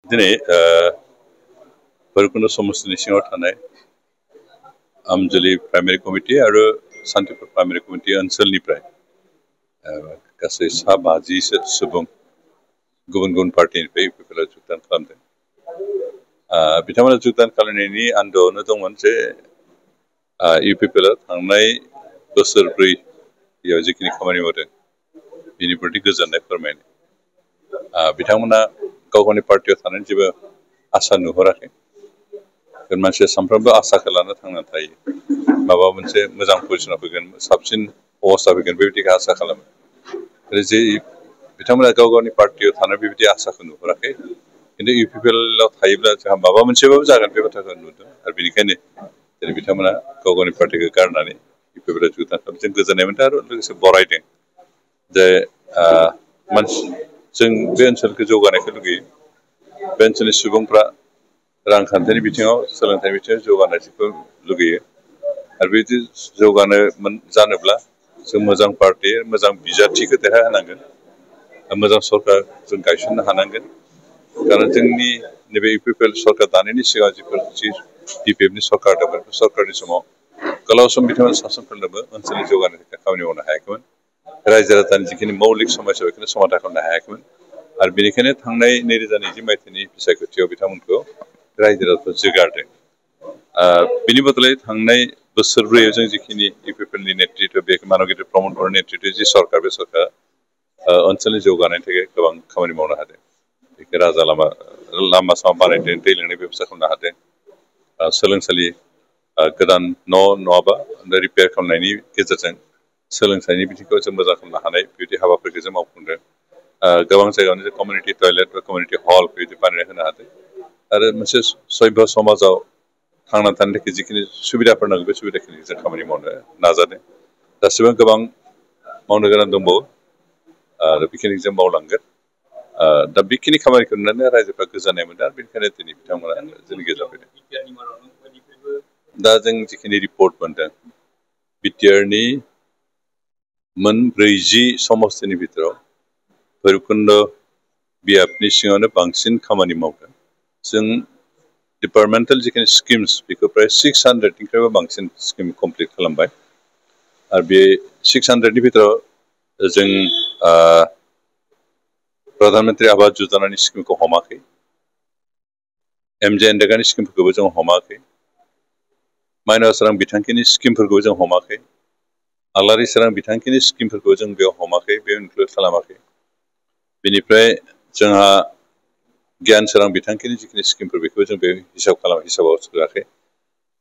दिनै भैरबकुंड समस्तिनि सिङाव थानाय आमजुलि प्राइमारि कमिटि आरो सान्तिपुर प्राइमारि कमिटि ओनसोलनिफ्राय गासै 50 सुबुं गुबुन गुबुन पार्टिनिफ्राय इउपिपिएलआव जुगदान खालामदों। बिथांमोना जुगदान खालामनायनि आन्दोआवनो दंमोन जे इउपिपिएलआ थांनाय बोसोरब्रैयाव जिखिनि खामानि मावदों बेनि प्रति गोजोननाय फोरमायनो बिथांमोना गाव गावनि पार्टियाव थानानै जेबो आसा नुहुराखै। मानसिया सानफ्रोमबो आसाखौ लाना थांनानै थायो, माबा मोनसे मोजां पजिसनाव फैगोन, साबसिन अबस्था फैगोन, बेबायदिखौ आसा खालामो। जे बिथांमोना गाव गावनि पार्टियाव थानाय बेबायदि आसाखौ नुहुराखै, खिन्थु इउपिपिएलआव थायोब्ला जोंहा माबा मोनसेबाबो जागोन बे बाथ्राखौ नुदों। आरो बेनिखायनो दिनै बिथांमोना गाव गावनि पार्टिखौ गारनानै इउपिपिएलआव जुगदान खालामदों। जों गोजोननाय मोनदों आरो लोगोसे बरायदों जे जों बे ओनसोलखौ जौगानायखौ लुगैयो। बे ओनसोलनि सुबुंफ्रा रांखान्थिनि बिथिङाव, सोलोंथाइनि बिथिङाव जौगानायखौ लुगैयो। आरो बिदि जानोब्ला जों मोजां पार्टि, मोजां बिजाथिखौ देरहाहोनांगोन, मोजां सरकार जों गायसननो हानांगोन। खारन जोंनि नैबे इउपिपिएल सरकार दानायनि सिगां बिपिएफनि सरकार दंमोन, बे सरकारनि समाव गोलाव सम बिथांमोना सासन खालामनोबो ओनसोलनि जौगानायनि थाखाय खामानि मावनो हायाखैमोन। रायजो राजानि जिखिनि मौलिक समस्या बेखौनो समाधान खालामनो हायाखैमोन। आरो बेनिखायनो थांनाय 2020 मायथाइनि बिसायख'थियाव बिथांमोनखौ रायजो राजाफोरा जोगारदों। बिनि बदलै थांनाय बोसोरब्रैयाव जों जिखिनि इउपिपिएलनि नेतृत्व, बे मानबगिरि प्रमद बर'नि नेतृत्व जि सरकार, बे सरकार ओनसोलनि जौगानायनि थाखाय गोबां खामानि मावनो हादों। बेखौ राजा लामा सामा बानायदों, दै लोंनाय बेब'स्था खालामनो हादों, सोलोंसालि गोदान नङाबा रिपेयार खालामनायनि गेजेरजों सोलोंथाइनि बिथिंखौ जों मोजां खालामनो हानाय बेबायदि हाबाफारिखौ जों मावफुंदों। गोबां जायगायावनो जों कमिउनिटि टयलेट बा कमिउनिटि हल बेबायदि बानायना होनो हादों। आरो मोनसे सभ्य समाजाव थांना थानो थाखाय जिखिनि सुबिदाफोर नांगौ, बे सुबिदाखौ जों खामानि मावनो नाजादों। दासिमबो गोबां मावनो गोनां दंबावो आरो बेखिनिखौ जों मावलांगोन। दा बेखिनि खामानिखौ नुनानै रायजोफ्रा गोजोननाय मोनदों आरो बेनिखायनो दिनै बिथांमोना जोंनि गेजेराव फैदों। दा जों जिखिनि रिपर्ट मोनदों, बिटिआरनि 40 समस्तिनि भितराव भैरबकुंड बिएफनि सिङावनो बांसिन खामानि मावदों। जों डिपार्टमेन्टेल जिखिनि स्किम्स बेखौ प्राय 600निफ्रायबो बांसिन स्किम कमप्लिट खालामबाय। आरो बे 600नि भितराव जों प्रधान मन्त्रि आवास य'जनानि स्किमखौ हमाखै, एमजेएनरेगानि स्किमफोरखौबो जों हमाखै, माइनाव सोरां बिथांखिनि स्किमफोरखौ जों हमाखै, आलारि सोरां बिथांखिनि स्किमफोरखौ जों बेयाव हमाखै, बेयाव इनक्लुड खालामाखै। बेनिफ्राय जोंहा गियान सोरां बिथांखिनि जिखिनि स्किमफोर बेखौ जों बे हिसाबाव सोआखै।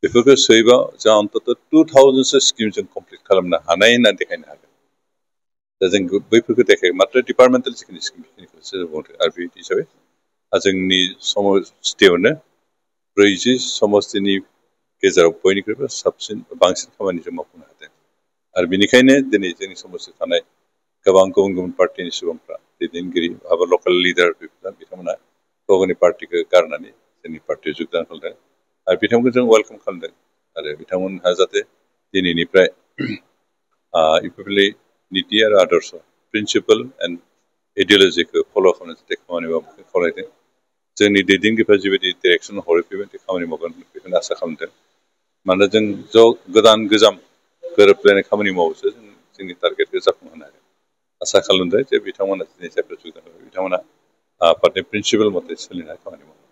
बेफोरखौ सोयोबा जों अन्तत 2000सो स्किम जों कमप्लिट खालामनो हानाय होननानै देखायनो हागोन। दा जों बैफोरखौ देखायो, मात्र डिपार्टमेन्टेल जिखिनि स्किम बेखिनिखौसो बुंदों। आरो बे हिसाबै जोंनि समस्तियावनो 40 समस्तिनि गेजेराव बयनिख्रुइबो बांसिन खामानि जों मावफुंनो हादों। आरो बेनिखायनो दिनै जोंनि समस्तियाव थानाय गोबां गुबुन गुबुन पार्टिनि सुबुंफ्रा, दैदेनगिरि आरो लकेल लिडार, बिथांमोना गाव गावनि पार्टिखौ गारनानै जोंनि पार्टियाव जुगदान खालामदों। आरो बिथांमोनखौ जों वेलकाम खालामदों। आरो बिथांमोनहा जाहाथे दिनैनिफ्राय इउपिपिएलनि निति आरो आदर्श, प्रिन्सिपाल एन्ड आइडिय'लजिखौ फल' खालामनो जाहाथे खामानि मावनो खावलायदों। जोंनि दैदेनगिरिफ्रा जिबायदि डिरेक्सन हरो बेबायदि खामानि मावगोन बेखौनो आसा खालामदों। मानोना जों गोदान गोजाम गोरोबलायनाय खामानि मावोसो जों जोंनि टारगेटखौ जाफुंहोनो हागोन। आसा खालामदों जे बिथांमोना दिनै जायफोर जुगदान खालामदों बिथांमोना आफादनि प्रिन्सिपाल मथे सोलिनानै खामानि मावो।